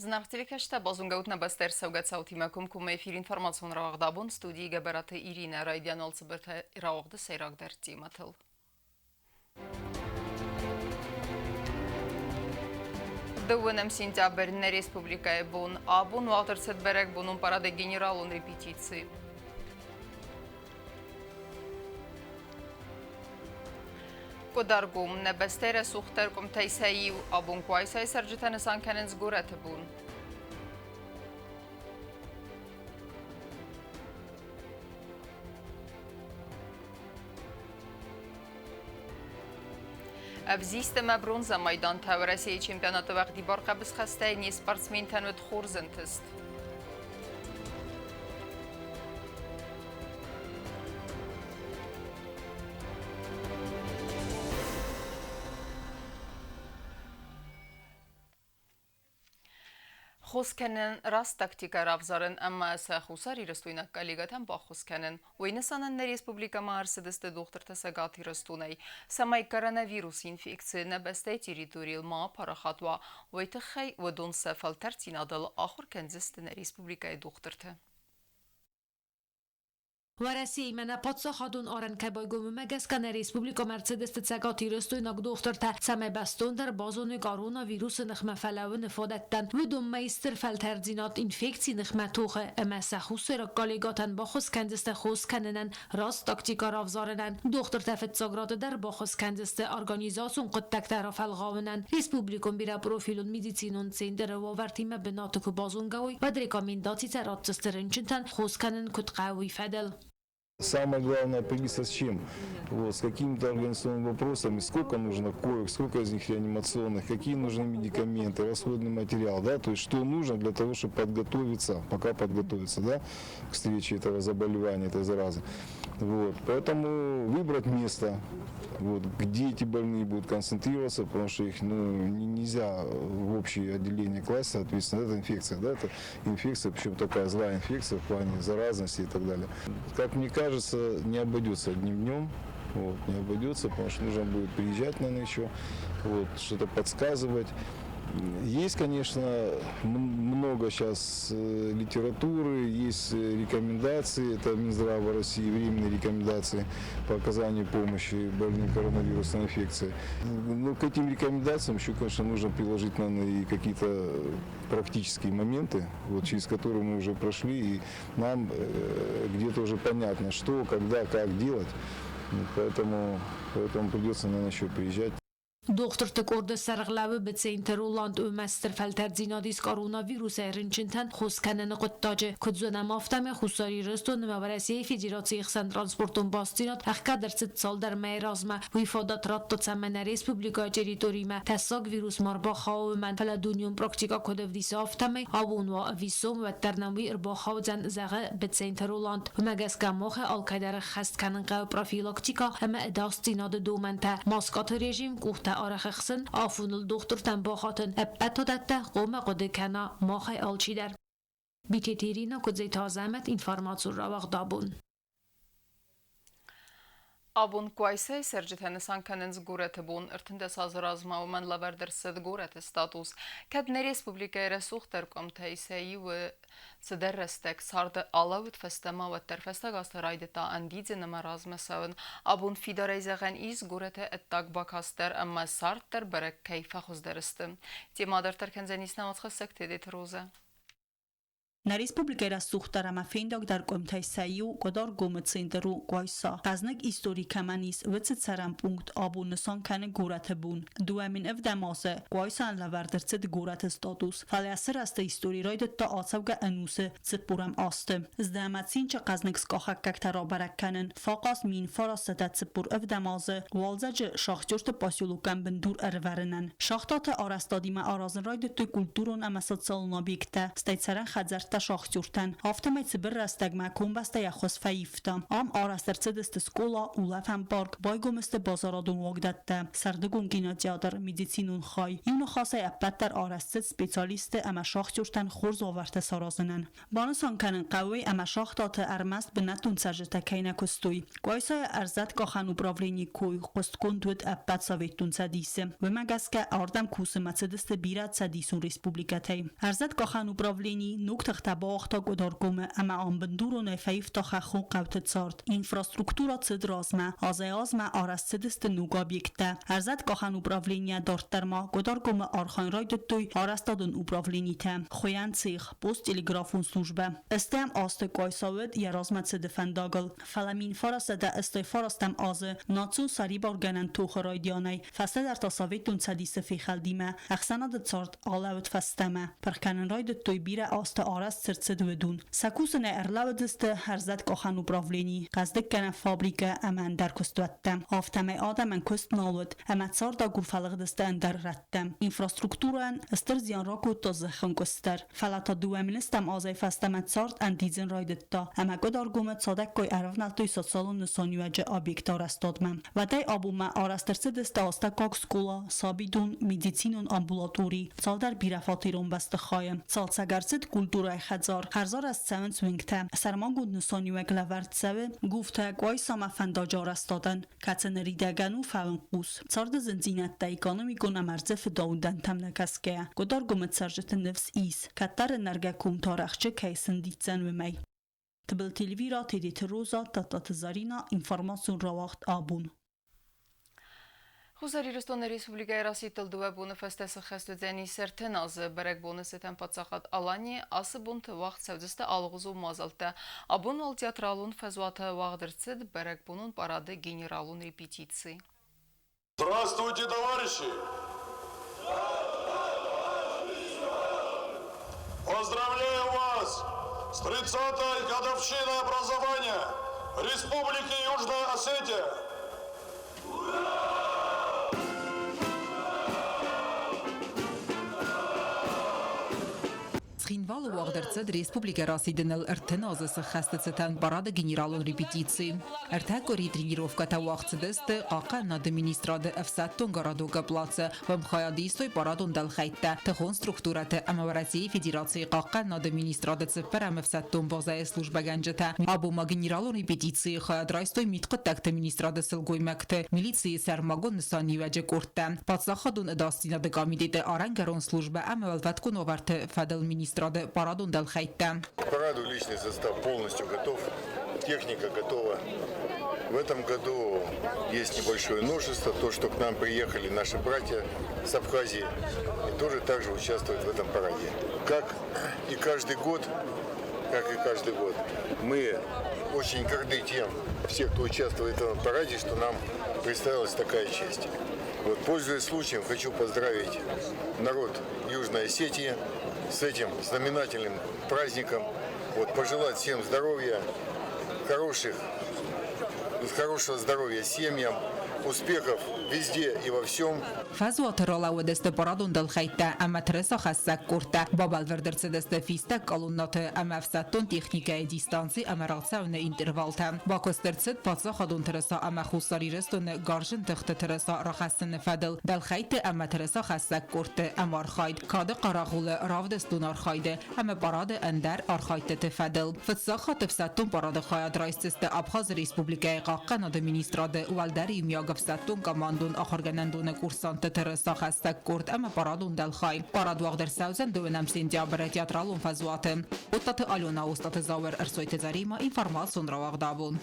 Зынаргъ телекӕсджытӕ, базонгӕ ут нӕ бӕстӕ ӕрцӕугӕ цаутимӕ комкоммӕ эфир информацион рауагъд абон студийы Гӕбӕраты Иринӕ райдиан алцыбыртӕ рауагъды сӕйрагдӕр темӕтыл. Дыууынӕм сентябрь нӕ республикӕйы бон. Абон уагъд ӕрцыд бӕрӕгбонон парады генералон репетици. Къуыдаргом нӕ бӕстӕйы рӕсугъддӕр къуымтӕй сӕ иу. Абон Къуайсайы цӕрджытӕ нысан кӕнынц горӕты бон. Ӕвзист ӕмӕ бронзӕ майдантӕ Уӕрӕсейы чемпионаты уӕгъдибар хъӕбысхӕстӕй не спортсментӕн уыд хорз ӕнтыст. Хос кӕнын раст тактикӕ равзарын ӕмӕ сӕ хуссарирыстойнаг коллегӕтӕн баххуыс кӕнын. Уый нысанӕн нӕ республикӕмӕ ӕрцыдысты дохтыртӕ Цӕгат Ирыстонӕй, цӕмӕй коронавирусы инфекци нӕ бӕстӕйы территорийыл ма апарахат уа, уый тыххӕй уыдон сӕ фӕлтӕрддзинадыл ахуыр кӕндзысты нӕ республикӕйы дохтырты. Уӕрӕсеимӕ нӕ паддзахадон арӕн кӕй байгом, уымӕ гӕсгӕ нӕ республикӕмӕ ӕрцыдысты цӕгатирыстойнаг дохтыртӕ, цӕмӕй бӕстондӕр базоной коронавирусы ныхмӕ фӕлӕууыны фадӕттӕн. Уыдонмӕ ис стыр фӕлтӕрддзинад инфекцийы ныхмӕ тохы ӕмӕ сӕ хуссайраг коллегӕтӕн баххуыс кӕндзысты хос кӕнынӕн, раст тактикӕ равзарынӕн. Дохтыртӕ фыццаг рады дӕр баххуыс кӕндзысты организацион хъуыддӕгтӕ рафӕлгъауынӕн. Республикон бирӕпрофилон медицинон центры уавӕртимӕ бынаты куы базонгӕ уой, уӕд рекомендацитӕ ратдзысты рынчынтӕн хос кӕнын куыд хъӕуы, уый фӕдыл. Самое главное определиться с чем, вот, с какими-то организационными вопросами, сколько нужно коек, сколько из них реанимационных, какие нужны медикаменты, расходный материал, да, то есть что нужно для того, чтобы подготовиться, пока подготовиться, да, к встрече этого заболевания, этой заразы. Вот, поэтому выбрать место, вот, где эти больные будут концентрироваться, потому что их ну, нельзя в общее отделение класть, соответственно, это инфекция, да, это инфекция, причем такая злая инфекция в плане заразности и так далее. Как мне кажется, не обойдется одним днем, вот, не обойдется, потому что нужно будет приезжать, наверное, еще, вот, что-то подсказывать. Есть, конечно, много сейчас литературы, есть рекомендации, это Минздрава России, временные рекомендации по оказанию помощи больным коронавирусной инфекцией. Но к этим рекомендациям еще, конечно, нужно приложить, наверное, и какие-то практические моменты, вот, через которые мы уже прошли, и нам где-то уже понятно, что, когда, как делать. Поэтому придется, наверное, еще приезжать. Дохтырты къорды сӕргълӕууы Быценты Роланд ӕмӕ стыр фӕлтӕрддзинад ис коронавирусӕй рынчынтӕн хос кӕныны хъуыддаджы. Куыд зонӕм, афтӕмӕй Хуссар Ирыстон ӕмӕ Уӕрӕсейы Федерацийы хсӕн транспортон бастдзинад ӕхгӕд ӕрцыд цалдӕр мӕйы размӕ. Уый фадат радта, цӕмӕй нӕ республикӕйы территоримӕ тӕссаг вирус ма рбахауа, уымӕн, фӕлӕ дунеон практикӕ куыд ӕвдисы, афтӕмӕй абон уа ӕви сом, уӕддӕр нӕм уый ӕрбахаудзӕн, зӕгъы Быценты Роланд. Уымӕ гӕсгӕ махӕй алкӕйдӕр ӕххӕст кӕнын хъӕуы профилактикӕ ӕмӕ ӕдасдзинады домӕнтӕ, маскӕты режим, къухтӕ арӕх ӕхсын, афоныл дохтыртӕм бахатын, ӕппӕт уыдӕттӕ хъуамӕ хъуыды кӕна махӕй алчидӕр. Битеты Ирина, Куыдзеты Азӕмӕт, информацион рауагъд абон. Абон Къуайсайы цӕрджытӕ нысан кӕнынц горӕты бон. 13 азы размӕ уымӕн лӕвӕрд ӕрцыд горӕты статус. Кӕд нӕ республикӕйы рӕсугъддӕр къуымтӕй сӕ иуы цыдӕр рӕстӕг царды алӕуд фӕстӕмӕ, уӕддӕр фӕстаг азты райдыдта ӕндидзын ӕмӕ размӕ цӕуын. Абон фидарӕй зӕгъӕн ис, горӕты ӕддаг бакаст дӕр ӕмӕ цард дӕр бӕрӕг кӕй фӕхуыздӕр сты. Темӕ дарддӕр кӕндзӕнис нӕ уацхӕссӕг Тедеты Розӕ. Нӕ республикӕйы рӕсугъддӕр ӕмӕ фендагдӕр къуымтӕй сӕ иу Къуыдаргомы центр у Къуайса. Хъӕзныг истори кӕмӕн ис, уыцы цӕрӕн пункт абон нысан кӕны горӕты бон. 2007 азы Къуайсайӕн лӕвӕрд ӕрцыд горӕты статус, фӕлӕ ацы рӕзты истори райдыдта ацӕугӕ ӕнусы цыппорӕм азты. Ӕмӕ цинчы хъӕзныг скъахӕггӕгтӕ рабӕрӕг кӕнын фӕхъаз 1947 азы уалдзӕджы шахтерты поселокӕн бындур ӕрывӕрынӕн. Шахтаты арӕзтадимӕ аразын райдыдтой культурон ӕмӕ социалон объекттӕ, стӕй цӕрӕн хӕдзӕрттӕ. радта шахтертӕн. Афтӕмӕй цыбыр рӕстӕгмӕ комбӕстӕ йӕ хуыз фӕивта. Ам арӕзт ӕрцыдысты скъола, улӕфӕн парк, байгом сты базарадон уагдӕттӕ, сӕрдыгон кинотеатр, медицинон хай. Иу ныхасӕй ӕппӕт дӕр арӕзт цыд специалистты ӕмӕ шахтертӕн хорз уавӕртӕ саразынӕн. Банысан кӕнын хъӕуы, ӕмӕ шахтаты ӕрмӕст бынӕттон цӕрджытӕ кӕй нӕ куыстой. Къуайсайы ӕрзӕткъахӕн управленийы кой хъуыстгонд уыд ӕппӕт Советон Цӕдисы. Уымӕ гӕсгӕ ардӕм кусынмӕ цыдысты бирӕ цӕдисон республикӕтӕй. Ӕрзӕткъахӕн управлени ног тыхтӕ бауагъта Къуыдаргомы ӕмӕ ам бындуронӕй фӕивта хӕххон хъӕуты цард. Инфраструктурӕ цыд размӕ, азӕй-азмӕ арӕзт цыдысты ног объекттӕ. Ӕрзӕткъахӕн управленийӕ дарддӕр ма Къуыдаргомы архайын райдыдтой арӕзтадон управленитӕ, хуыйӕн цех, посттелеграфон службӕ. Ӕстӕм азты Къуайса уыд йӕ размӕцыды фӕндагыл, фӕлӕ 1989 азы национ сӕрибаргӕнӕн тохы райдианӕй фӕстӕдӕр та Советон Цӕдисы фехӕлдимӕ ӕхсӕнады цард алӕууыд фӕстӕмӕ. Пырх кӕнын райдыдтой бирӕ азты арӕзт цы рцыд, уыдон. Сӕ кусынӕй ӕрлӕууыдысты хӕрзӕткъахӕн управлени, хъӕздыггӕнӕн фабрикӕ ӕмӕ ӕндӕр куыстуӕттӕ. Афтӕмӕй адӕмӕн куыст нал уыд, ӕмӕ цардагур фӕлыгъдысты ӕндӕр рӕттӕм. Инфраструктурӕйӕн стыр зиан ракодта зӕххӕнкъуыст дӕр. Фӕлӕ та дыууӕ министӕм азӕй фӕстӕмӕ цард ӕндидзын райдыдта, ӕмӕ Къуыдаргомы цадӕггай ӕрӕвнӕлдтой социалон нысаниуӕджы объекты арӕзтадмӕ. Уӕдӕй абонмӕ арӕзт ӕрцыдысты астӕуккаг скъола, сабидон, медицинон амбулатори, цалдӕр бирӕфатерон бӕстыхайы. Цалцӕг ӕрцыд культурӕйы хӕдзар, хӕрзарӕзт цӕуынц уынгтӕ, сӕрмагонд нысаниуӕг лӕвӕрд цӕуы гуфтӕ Къуайсамӕ фӕндаджы арӕзтадӕн, кӕцы ныридӕгӕн у фӕуынхъус. Царды зындзинӕдтӕ экономикон ӕмӕ ӕрдзы фыдаудӕнтӕм нӕ кӕсгӕйӕ, Къуыдаргомы цӕрджыты ныфс ис, кӕддӕры нӕргӕ ком та рӕхджы кӕй сындидздзӕн, уымӕй. Тыбылты Эльвира, Тедеты Роза, Тадтаты Зарина, информацион рауагъд абон. Хуссар Ирыстоны Республикӕйы расидтыл дыууӕ боны фӕстӕ сыххӕст уыдзӕнис ӕртын азы. Бӕрӕгбоны цытӕн паддзахад Аланийы ацы бонты уагъд цӕудзысты алыгъуызон мадзӕлттӕ. Абон уал театралон фӕзуаты уагъд ӕрцыд бӕрӕгбонон парады генералон репетици. Здравствуйте, товарищи! Поздравляю вас с 30-й годовщиной образования Республики Южная Осетия! Цхинвалы уагъд ӕрцыд республикӕ расидыныл 30 азы сыххӕсты цытӕн парады генералон репетици. Ӕртӕ къуыри тренировкӕтӕ уагъд цыдысты Хъахъхъӕнынады министрады ӕфсӕддон городокы плацы, уым хайад истой парадон дӕлхӕйттӕ, тыхон структурӕты ӕмӕ Уӕрӕсейы Федерацийы Хъахъхъӕнынады министрады цыппӕрӕм ӕфсӕддон базӕйы службӕгӕнджытӕ. Абон ма генералон репетицийы хайад райстой мидхъуыддӕгты министрады сылгоймӕгты, милицийы сӕрмагонд нысаниуӕджы къордтӕ, паддзахадон ӕдасдзинады комитеты арӕнгӕрон службӕ ӕмӕ уӕлвӕткон уавӕрты фӕдыл министрады парадон дӕлхӕйттӕ. К параду личный состав полностью готов, техника готова. В этом году есть небольшое новшество, то, что к нам приехали наши братья с Абхазии и тоже также участвуют в этом параде. Как и каждый год, как и каждый год, мы очень горды тем, все, кто участвует в этом параде, что нам представилась такая честь. Вот, пользуясь случаем, хочу поздравить народ Южной Осетии с этим знаменательным праздником. Вот, пожелать всем здоровья, хороших, хорошего здоровья семьям, успехов везде и во всем. Фӕзуаты ралӕууыдысты парадон дӕлхӕйттӕ ӕмӕ тырысахӕссӕг къордтӕ, бабӕлвырд ӕрцыдысты фистӕг колоннӕты ӕмӕ ӕфсӕддон техникӕйы дистанци ӕмӕ рацӕуыны интервалтӕ. Бакуыст ӕрцыд паддзахадон тырыса ӕмӕ Хуссар Ирыстоны гарзджын тыхты тырыса рахӕссыны фӕдыл дӕлхӕйтты ӕмӕ тырысахӕссӕг къордты ӕмархайд, кады хъарагъулы равдыстон архайды ӕмӕ парады ӕндӕр архайдтыты фӕдыл. Фыццаг хатт ӕфсӕддон парады хайад райсдзысты Абхазы Республикӕйы Хъахъхъӕнады министрады уӕлдӕр иумиаг ӕфсӕддон командон ахуыргӕнӕндоны курсантты тырысахӕссӕг къорд ӕмӕ парадон дӕлхай. Парад уагъд ӕрцӕудзӕн дыууынӕм сентябры театралон фӕзуаты. Оттаты Алена, Остъаты Зауыр, Ӕрсойты Заремӕ, информацион рауагъд абон.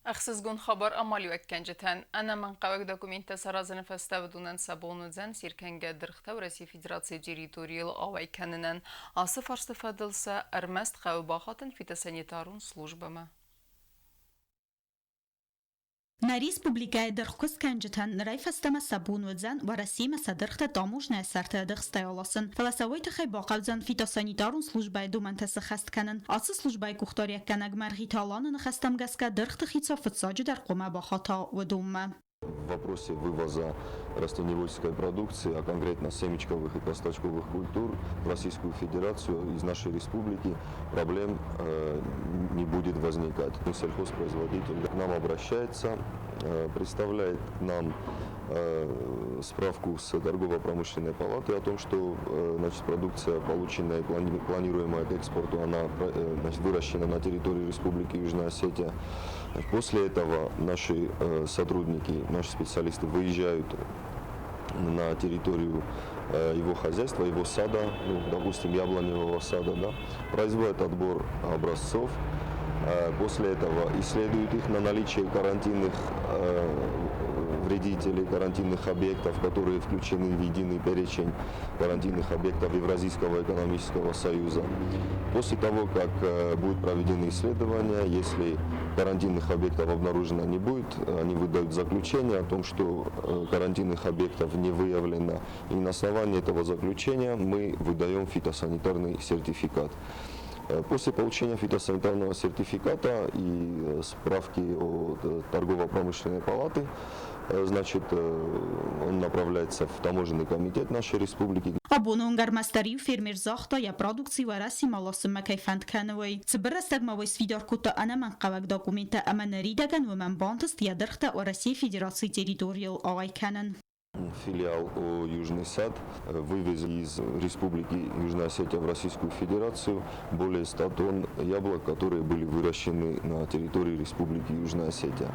Ӕхсызгон хабар амалиуӕггӕнджытӕн. Ӕнӕмӕнгхъӕуӕг документтӕ саразыны фӕстӕ уыдонӕн сӕ бон уыдзӕн сиркӕнгӕ дыргътӕ Уӕрӕсейы Федерацийы территорийыл ауӕй кӕнынӕн. Ацы фарсты фӕдыл сӕ ӕрмӕст хъӕуы бахатын фитосанитарон службӕмӕ. Нӕ республикӕйы дыргъкуыстгӕнджытӕн нырӕй фӕстӕмӕ сӕ бон уыдзӕн Уӕрӕсемӕ сӕ дыргътӕ таможнӕйы сӕрты ӕдыхстӕй аласын, фӕлӕ сӕ уый тыххӕй бахъӕудзӕн фитосанитарон службӕйы домӕнтӕ сӕххӕст кӕнын. Ацы службӕйы къухдариуӕггӕнӕг Мӕргъиты Аланы ныхӕстӕм гӕсгӕ дыргъты хицау фыццаджыдӕр хъуамӕ бахата уыдонмӕ. В вопросе вывоза растениеводческой продукции, а конкретно семечковых и косточковых культур в Российскую Федерацию из нашей республики проблем не будет возникать. Сельхозпроизводитель к нам обращается, представляет нам справку с торгово-промышленной палаты о том, что, значит, продукция, полученная и планируемая к экспорту, она, значит, выращена на территории Республики Южная Осетия. После этого наши сотрудники, наши специалисты выезжают на территорию его хозяйства, его сада, ну, допустим, яблоневого сада, да, производят отбор образцов. После этого исследуют их на наличие карантинных вредителей, карантинных объектов, которые включены в единый перечень карантинных объектов Евразийского экономического союза. После того, как будут проведены исследования, если карантинных объектов обнаружено не будет, они выдают заключение о том, что карантинных объектов не выявлено. И на основании этого заключения мы выдаем фитосанитарный сертификат. После получения фитосанитарного сертификата и справки от торгово-промышленной палаты, значит, он направляется в таможенный комитет нашей республики. Абоны онг ӕрмӕстдӕр иу фермер загъта, йӕ продукци Уӕрӕсемӕ ласынмӕ кӕй фӕнд кӕны, уый. Цыбыр рӕстӕгмӕ уый сфидар кодта ӕнӕмӕнгхъӕуӕг документтӕ ӕмӕ ныридӕгӕн уымӕн бантыст йӕ дыргътӕ Уӕрӕсейы Федерацийы территорийыл ауӕй кӕнын. Филиал ООО «Южный сад» вывезли из Республики Южная Осетия в Российскую Федерацию более 100 тонн яблок, которые были выращены на территории Республики Южная Осетия.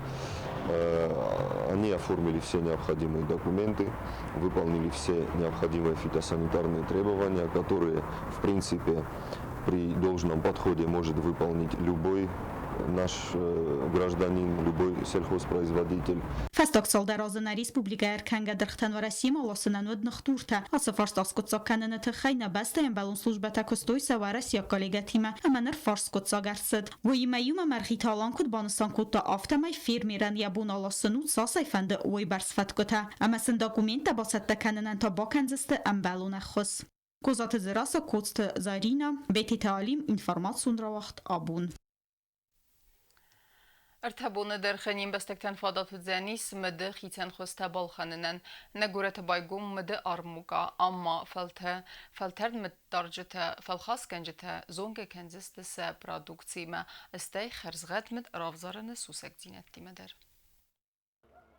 Они оформили все необходимые документы, выполнили все необходимые фитосанитарные требования, которые, в принципе, при должном подходе может выполнить любой наш гражданин, любой сельхозпроизводитель. Фӕстаг цалдӕр азы нӕ республикӕйы ӕркӕнгӕ дыргътӕн Уӕрӕсемӕ ласынӕн уыд ныхдуртӕ. Ацы фарст аскъуыддзаг кӕныны тыххӕй нӕ бӕстӕйы ӕмбӕлон службӕтӕ куыстой сӕ уӕрӕсейаг коллегӕтимӕ ӕмӕ ныр фарст скъуыддзаг ӕрцыд. Уыимӕ иумӕ Мӕргъиты Алан куыд банысан кодта, афтӕмӕй фермерӕн йӕ бон аласын у, цас ӕй фӕнды, уыйбӕрц фӕткъуытӕ. Ӕмӕ сын документтӕ бацӕттӕ кӕнынӕн та бакӕндзысты ӕмбӕлон ӕххуыс. Козаты Дзерассӕ, Коцты Заринӕ, Бететы Алим, информацион рауагъд «Абон». Ӕртӕ боны дӕргъы не мбӕстӕгтӕн фадат уыдзӕнис мыды хицӕн хуызтӕ балхӕнынӕн. Нӕ горӕты байгом мыды армукъа, ам ма фӕлтӕрд мыддарджытӕ, фӕлхасгӕнджытӕ зонгӕ кӕндзысты сӕ продукциимӕ, стӕй хӕрзгъӕд мыд равзарыны сусӕгдзинӕдтимӕ дӕр.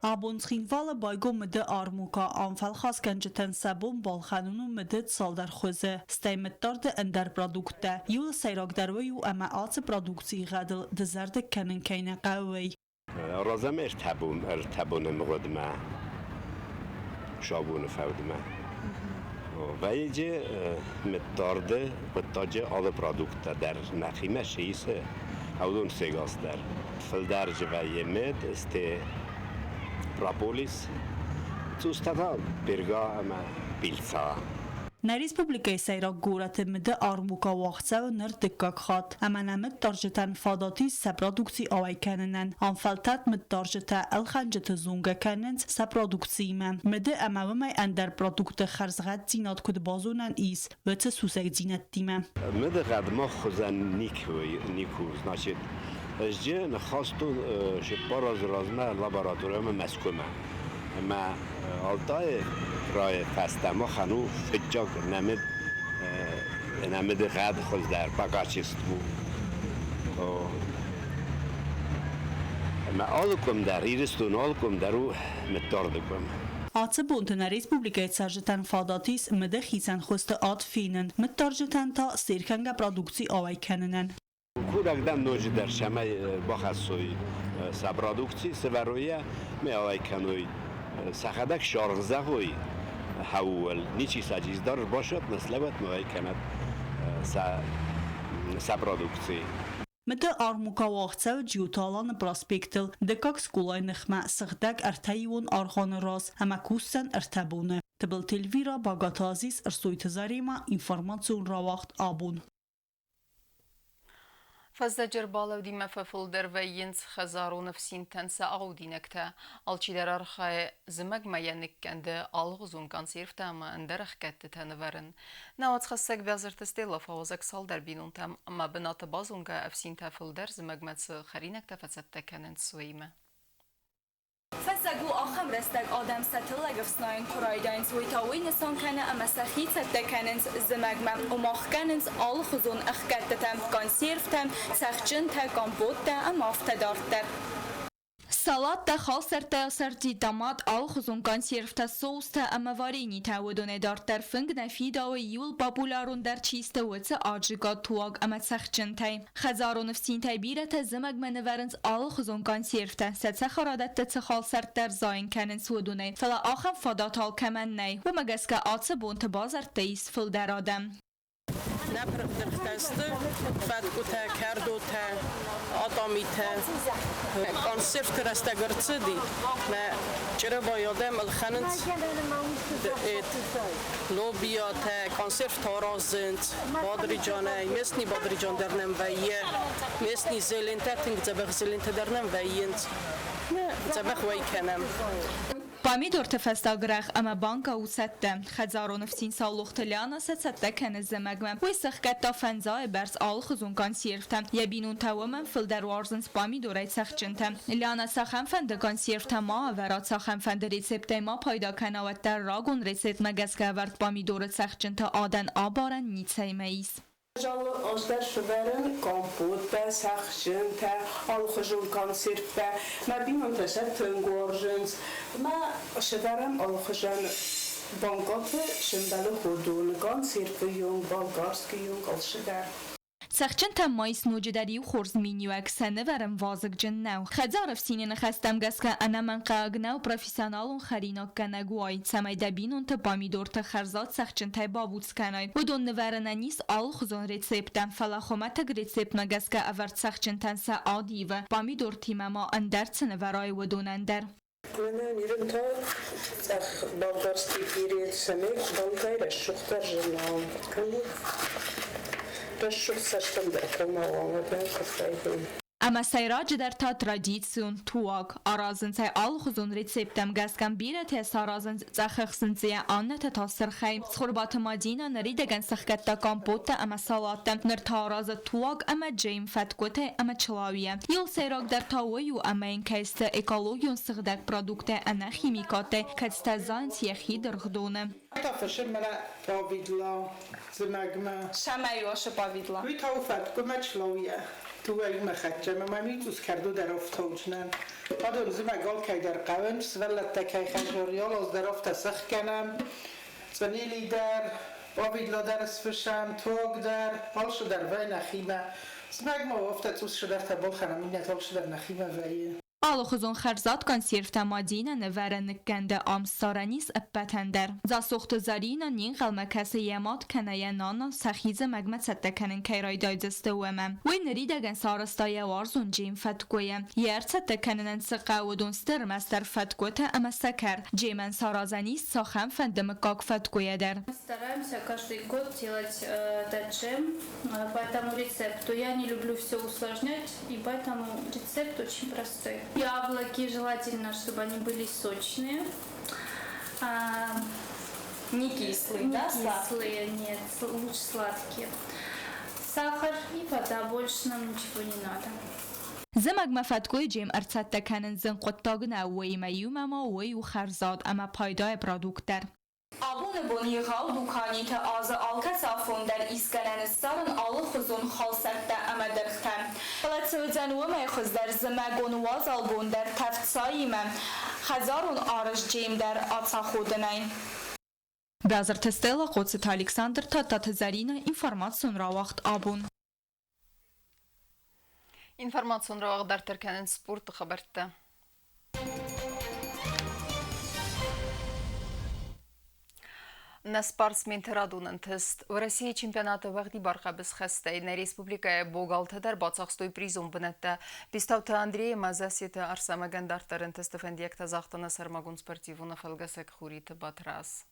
Абон Цхинвалы байгом мыды армукъа. Ам фӕлхасгӕнджытӕн сӕ бон балхӕнын у мыды цалдӕр хуызы, стӕй мыддарды ӕндӕр продукттӕ. Иуыл сӕйрагдӕр уый у, ӕмӕ ацы продукцийы гъӕдыл дызӕрдыг кӕнын кӕй нӕ хъӕуы, уый. Разӕм ӕртӕ боны мгъуыдмӕ, сабоны фӕудмӕ. Вӕййы мыддарды хъуыддаджы алы продукттӕ дӕр нӕхимӕ сисы, уыдон сегас дӕр. Фылдӕр дзы вӕййы мыд, сты прополис, цъустӕ та перга ӕмӕ пыльца. Нӕ республикӕйы сӕйраг горӕты мыды армукъа уагъд цӕуы ныр дыккаг хатт. Ӕмӕ нӕ мыддарджытӕн фадат ис сӕ продукци ауӕй кӕнынӕн. Ам фӕлтӕрд мыддарджытӕ ӕлхӕнджыты зонгӕ кӕнынц сӕ продукциимӕ. Мыды ӕмӕ уымӕй ӕндӕр продуктты хӕрзгъӕддзинад куыд базонӕн ис, уыцы сусӕгдзинӕдтимӕ. Мыды гъӕд мах хуызӕн никуы, значит, ӕз ныххастон 4 азы размӕ лабораториямӕ Мӕскуымӕ. Ӕмӕ Алтайы крайы фӕстӕ махӕн у фыццаг нӕ мыды гъӕд хуыздӕр по качеству. Ӕмӕ алы къуым дӕр, Ирыстоны алы къуым дӕр у мыддарды къуым. Ацы бонты нӕ республикӕйы цӕрджытӕн фадат ис мыды хицӕн хуызты ад фенын, мыддарджытӕн та се ркӕнгӕ продукци ауӕй кӕнынӕн. Курӕг дӕн ноджыдӕр, цӕмӕй бахӕссой сӕ продукци, сӕвӕрой йӕ, ме ауӕй кӕной. Сӕхӕдӕг саргъ зӕгъой хӕууыл, ничи сӕ дӕр басӕтт, нӕ слӕууӕд, ме уӕй кӕнӕд сӕ продукци. Мыды армукъа уагъд цӕуы Джиоты Аланы проспектыл, дыккаг скъолайы ныхмӕ, сыгъдӕг ӕртӕиуон аргъуаны раз ӕмӕ кусдзӕн 3 боны. Тыбылты Эльвира, Багаты Азиз, Ӕрсойты Заремӕ, информацион рауагъд «Абон». Фӕззӕджы ӕрбалӕудимӕ фӕфылдӕр вӕййынц хӕдзарон ӕфсинтӕн сӕ аудинӕгтӕ. Алчидӕр архайы зымӕгмӕ йӕ ныккӕнды алыгъуызон консервтӕ ӕмӕ ӕндӕр ӕхгӕдтытӕ нывӕрын. Нӕ уацхӕссӕг Биазырты Стелла фӕуазӕг цалдӕр бинонтӕм ӕмӕ бынаты базонгӕ ӕфсинтӕ фылдӕр зымӕгмӕ цы хӕринӕгтӕ фӕцӕттӕ кӕнынц, уыимӕ. Уалдзӕг у ахӕм рӕстӕг, адӕм сӕ тыллӕг ӕфснайын куы райдайынц, уый та уый нысан кӕны ӕмӕ сӕхи цӕттӕ кӕнынц зымӕгмӕ, ома хгӕнынц алыхуызон ӕхгӕдтытӕ, консервтӕ, цӕхджынтӕ, компоттӕ ӕмӕ афтӕ дарддӕр. Салаттӕ, халсӕрттӕ, ассорти, томат, алыхуызон консервтӕ, соустӕ ӕмӕ варенитӕ уыдонӕй дарддӕр фынг нӕ фидауы иууыл популярондӕр чи сты, уыцы аджика, туаг ӕмӕ цӕхджынтӕй. Хӕдзарон ӕфсинтӕй бирӕтӕ зымӕгмӕ нывӕрынц алыхуызон консервтӕ, сӕ цӕхӕрадӕтты цы халсӕрттӕ ӕрзайын кӕнынц, уыдонӕй. Фӕлӕ ахӕм фадат алкӕмӕн нӕй. Уымӕ гӕсгӕ ацы бонты базӕртты ис фылдӕр адӕм. Нӕ пырх дыргътӕ сты фӕткъуытӕ, кӕрдотӕ, атъамитӕ. Консервты рӕстӕг ӕрцыди, мӕ чъребайы адӕм ӕлхӕнынц лобиатӕ, консервтӕ аразынц бадриджанӕй. Местный бадриджан дӕр нӕм вӕййы, местный зелентӕ, тынг дзӕбӕх зелентӕ дӕр нӕм вӕййынц. Дзӕбӕх уӕй кӕнӕм. Памидорты фӕстаг рӕгъ ӕмӕ банкӕ у цӕттӕ. Хӕдзарон ӕфсин Саулохты Лиана сӕ цӕттӕ кӕны зымӕгмӕ. Уый сӕхгӕдта фӕндзайы бӕрц алыхуызон консервтӕ. Йӕ бинонтӕ уымӕн фылдӕр уарзынц памидорӕй цӕхджынтӕ. Лиана цахӕмфӕнды консервтӕ ма ӕвӕра, цахӕмфӕнды рецепттӕй ма пайда кӕна, уӕддӕр рагон рецептмӕ гӕсгӕ ӕвӕрд памидоры цӕхджынты адӕн абарӕн ницӕимӕ ис. Залы аздӕр сывӕрын компоттӕ, цӕхджынтӕ, алыхуызон консервтӕ. Мӕ бинонтӕ сӕ тынг уарзынц. Мӕ сывӕрӕм алыхуызӕн банкъаты сӕмбӕлы ходоны, консервы йонг, болгарский йонг, алцыдӕр. Цӕхджынтӕм ма ис ноджыдӕр иу хорз миниуӕг, сӕ нывӕрын вазыгджын нӕу. Хӕдзары ӕфсины ныхӕстӕм гӕсгӕ ӕнӕмӕнгхъӕуӕг нӕу профессионалон хӕринаггӕнӕг уай, цӕмӕй дӕ бинонты памидорты хӕрзад цӕхджынтӕй бабуц кӕнай. Уыдон нывӕрынӕн ис алыхуызон рецепттӕ, фӕлӕ хуымӕтӕг рецептмӕ гӕсгӕ ӕвӕрд цӕхджынтӕн сӕ ад ивы, памидортимӕ ма ӕндӕр цы нывӕрай, уыдонӕн дӕр. Мӕнӕн ирын та цъӕх болгарский перец цӕмӕй банкӕй рӕсугъддӕр зына. Кӕнӕ рӕсугъд цӕстӕм дӕр кӕмӕ уа, уӕдӕ куыд Ӕмӕ сӕйраджыдӕр та традицион туаг. Аразынц ӕй алыхуызон рецепттӕм гӕсгӕ, бирӕтӕ саразынц цъӕх ӕхсынцъыйӕ, аннӕтӕ та сырхӕй. Цхуырбаты Мадинӕ ныридӕгӕн сӕхгӕдта компоттӕ ӕмӕ салаттӕ, ныр та аразы туаг ӕмӕ джем, фӕткъуытӕ ӕмӕ чылауийӕ. Иуыл сӕйрагдӕр та уый у, ӕмӕ йын кӕй сты экологион сыгъдӕг продукттӕ ӕнӕ химикаттӕй, кӕцытӕ зайынц йӕхи дыргъдоны. Та фысым мӕнӕ павидла зымӕгмӕ. Цӕмӕй у ацы павидла? Уый та у фӕткъуымӕ чылауийӕ. Тугӕй хӕццӕ ӕмӕ ма мицъус кӕрдо дӕр ӕфтауджынӕн. Адон зымӕг алкӕй дӕр хъӕуынц, сывӕллӕттӕ кӕй хӕдзары алаз дӕр афтӕ сӕхгӕнӕм. Цъынили дӕр, павидла дӕр сфысӕм, туаг дӕр, алцы дӕр вӕййы нӕхимӕ. Зымӕг ма афтӕ цъус цыдӕртӕ балхӕнӕм, иннӕтӕ алцы дӕр нӕхимӕ вӕййы. Алыхуызон хӕрзад консервтӕ Мадинӕ нывӕры ныккӕнды ам ссарӕн ис ӕппӕтӕн дӕр. Дзасохты Зӕринӕ не нхъӕлмӕ кӕсы йӕ мад кӕнӕ йӕ нана сӕхи зымӕгмӕ цӕттӕ кӕнын кӕй райдайдзысты, уымӕ. Уый ныридӕгӕн сарӕзта йӕ уарзон джем фӕткъуыйы. Йӕ ӕрцӕттӕ кӕнынӕн цы хъӕуы, уыдон сты ӕрмӕстдӕр фӕткъуытӕ ӕмӕ сӕкӕр. Джемӕн саразӕн ис цахӕмфӕнды мыггаг фӕткъуыйӕ дӕр. Стараемся каждый год делать этот джем по этому рецепту. Я не люблю все усложнять, и поэтому рецепт очень простой. Яблоки желательно, чтобы они были сочные. Не кислые, не да? кислые, нет, лучше сладкие. Сахар и вода, больше нам ничего не надо. Зымӕгмӕ фӕткъуыйы джем ӕрцӕттӕ кӕнын зын хъуыддаг нӕу, уыимӕ иумӕ ма уый у хӕрзад ӕмӕ пайдайы продукт дӕр. Абоны бон егъау дуканиты азы алкӕцы афон дӕр ис гӕнӕн ссарын алыхуызон халсӕрттӕ ӕмӕ дыргътӕ. Фӕлӕ цы уыдзӕн уымӕй хуыздӕр зымӕгон уазал бон дӕр тӕвд цаимӕ, хӕдзарон арӕзт джем дӕр ацаходынӕй. Базырты Стелла, Хъоцыты Александр, Тадтаты Зӕринӕ, информацион рауагъд Абон. Информацион рауагъд дарддӕр кӕнынц спорты хабӕрттӕ. Нӕ спортсменты радон ӕнтыст Уӕрӕсейы чемпионаты уӕгъдибар хъӕбысхӕстӕй нӕ республикӕйы богалтӕ дӕр бацахстой призон бынӕттӕ. Бестауты Андрей ӕмӕ Зассеты Арсӕмӕгӕн дарддӕр ӕнтысты фӕндиӕгтӕ загъта нӕ сӕрмагонд спортивон афӕлгӕсӕг Хуриты Батраз.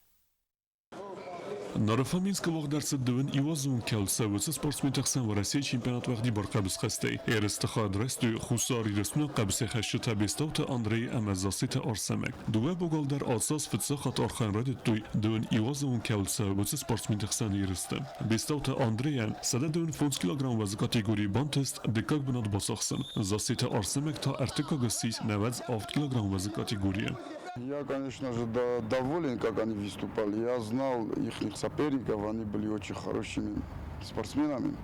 Наро-Фоминскы уагъд ӕрцыд дыууын иуазон кӕлцӕ уыцы спортсменты хсӕн Уӕрӕсейы чемпионат уӕгъдибар хъӕбысхӕстӕй. Ерысты хайад райстой Хуссар Ирыстоны хъӕбысӕйхӕцджытӕ Бестауты Андрей ӕмӕ Зассеты Арсӕмӕг. Дыууӕ богал дӕр ацы аз фыццаг хатт архайын райдыдтой дыууын иуазон кӕлцӕ уыцы спортсменты хсӕн ерысты. Бестауты Андрейӕн 125 килограмм уӕзы категорийы бантыст дыккаг бынат бацахсын. Зассеты Арсӕмӕг та ӕртыккаг ссис 97 килограмм уӕзы категорийы. Я, конечно же, доволен, как они выступали. Я знал их соперников, они были очень хорошими спортсменами.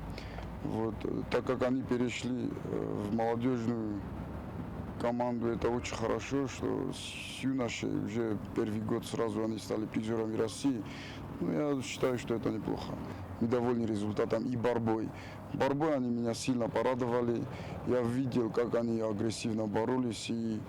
Вот, так как они перешли в молодежную команду, это очень хорошо, что с юношей уже первый год сразу они стали призерами России. Ну, я считаю, что это неплохо. Мы довольны результатом и борьбой. Борьбой они меня сильно порадовали. Я видел, как они агрессивно боролись, и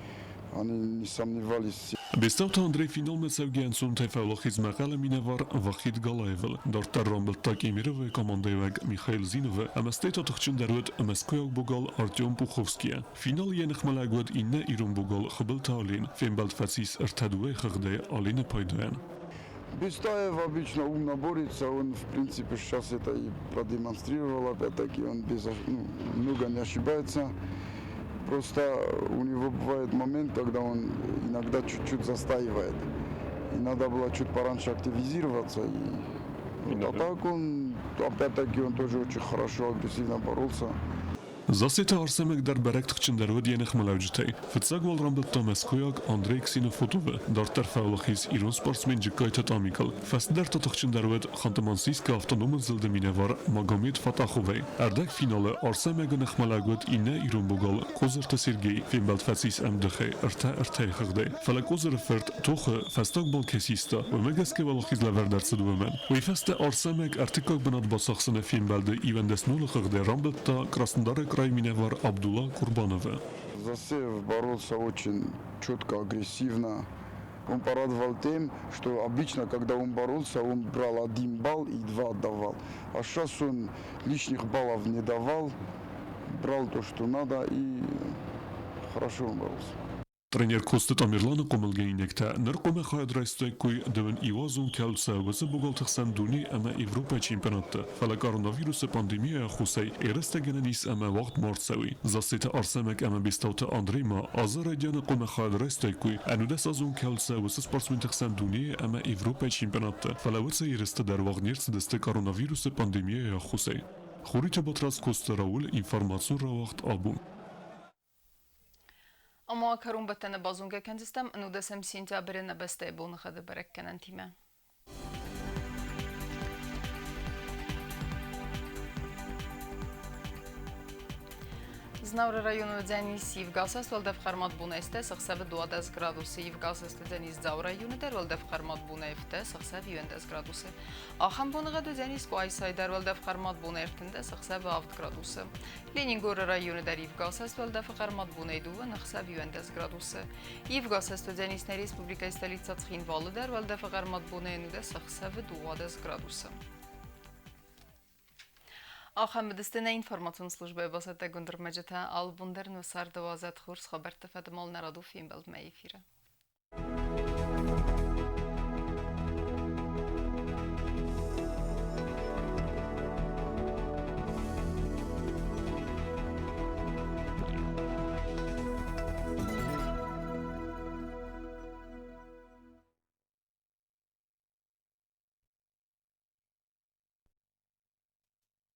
они не сомневались. Бестауты Андрей финалмӕ цӕугӕ ӕнцонтӕй фӕуӕлахиз Мӕхъӕлы минӕвар Вахид Галаевыл. Дарддӕр рамбылдта Кемеровойы командӕйы Михаил Зиновы ӕмӕ стӕй та тыхджындӕр уыд мӕскуыйаг богал Артем Пуховскийӕ. Финалы йӕ ныхмӕлӕг уыд иннӕ ирон богал Хуыбылты Ален. Фембӕлд фӕцис ӕртӕ-дыууӕйы хыгъдӕй Алены пайдайӕн. Бестаев обычно умно борется, он, в принципе, сейчас это и продемонстрировал, опять-таки, он без, ну, много не ошибается. Просто у него бывает момент, когда он иногда чуть-чуть застаивает. И надо было чуть пораньше активизироваться. И вот, а так он, опять-таки, он тоже очень хорошо, агрессивно боролся. Зассеты Арсӕмӕг дӕр бӕрӕг тыхджындӕр уыд йӕ ныхмӕлӕуджытӕй. Фыццаг уал рамбылдта мӕскуыйаг Андрей Ксенофотовы, дарддӕр фӕуӕлахиз ирон спортсмен Джыккайты Тъамикыл. Фӕстӕдӕр та тыхджындӕр уыд Ханты-Мансийскы автономон зылды минӕвар Магомед Фатаховӕй. Ӕрдӕгфиналы Арсӕмӕгы ныхмӕлӕг уыд иннӕ ирон богал Кодзырты Сергей. Фембӕлд фӕцис ӕмдыхӕй ӕртӕ-ӕртӕйы хыгъдӕй. Фӕлӕ Кодзыры фырт тохы фӕстаг бал кӕй систа, уымӕ гӕсгӕ уӕлахиз лӕвӕрд ӕрцыд уымӕн. Уый фӕстӕ Арсӕмӕг ӕртыккаг бынат бацахсыны фембӕлды 11-0 хыгъдӕй рамбылдта Краснодары крайы минӕвар Абдулла Курбановы. Засеев боролся очень четко, агрессивно. Он порадовал тем, что обычно, когда он боролся, он брал один балл и два отдавал. А сейчас он лишних баллов не давал, брал то, что надо, и хорошо он боролся. Тренер Коцты Тамерланы хъомылгӕнинӕгтӕ ныр хъуамӕ хайад райстаиккой дыууын иуазон кӕлцӕ уыцы богалты хсӕн дуне ӕмӕ Европӕйы чемпионатты, фӕлӕ коронавирусы пандемияйы аххосӕй ерыстӕ гӕнӕн ис ӕмӕ уагъд ма рцӕуой. Зассеты Арсӕмӕг ӕмӕ Бестауты Андрей ма азы райдианы хъуамӕ хайад райстаиккой ӕнудӕсазон кӕлцӕ уыцы спортсменты хсӕн дунейы ӕмӕ Европӕйы чемпионатты, фӕлӕ уыцы ерысты дӕр уагъд не рцыдысты коронавирусы пандемияйы аххосӕй. Хуриты Батрадз Коцты Рауль информацион рауагъд абон. Ома кӕронбӕттӕны базонгӕ кӕндзыстӕм 19 сентябры нӕ бӕстӕйы боныгъӕды бӕрӕггӕнӕнтимӕ. Знауыры районы уыдзӕнис ивгӕсаст уӕлдӕф хъӕрмад бонӕй сыхсӕвы 12 градусы, ивгӕсаст уыдзӕнис Дзауы районы дӕр уӕлдӕф хъӕрмад бонӕй сыхсӕв 11 градусы. Ахӕм боныгъӕд уыдзӕнис Къуайсайы дӕр уӕлдӕф хъӕрмад бонӕй 13 ӕхсӕвы 7 градусы. Ленингоры районы дӕр ивгӕсаст уӕлдӕфы хъӕрмад бонӕй 2 ӕхсӕв 11 градусы. Ивгӕсаст уыдзӕнис нӕ республикӕйы столицӕ Цхинвалы дӕр уӕлдӕфы хъӕрмад бонӕй 11 ӕхсӕвы 12 градусы. Ахӕм уыдысты нӕ информацион службӕйы бацӕттӕгонд ӕрмӕджытӕ. Алы бон дӕр нӕ царды уадзӕд хорз хабӕртты фӕдыл нӕ радон фембӕлдмӕ эфиры.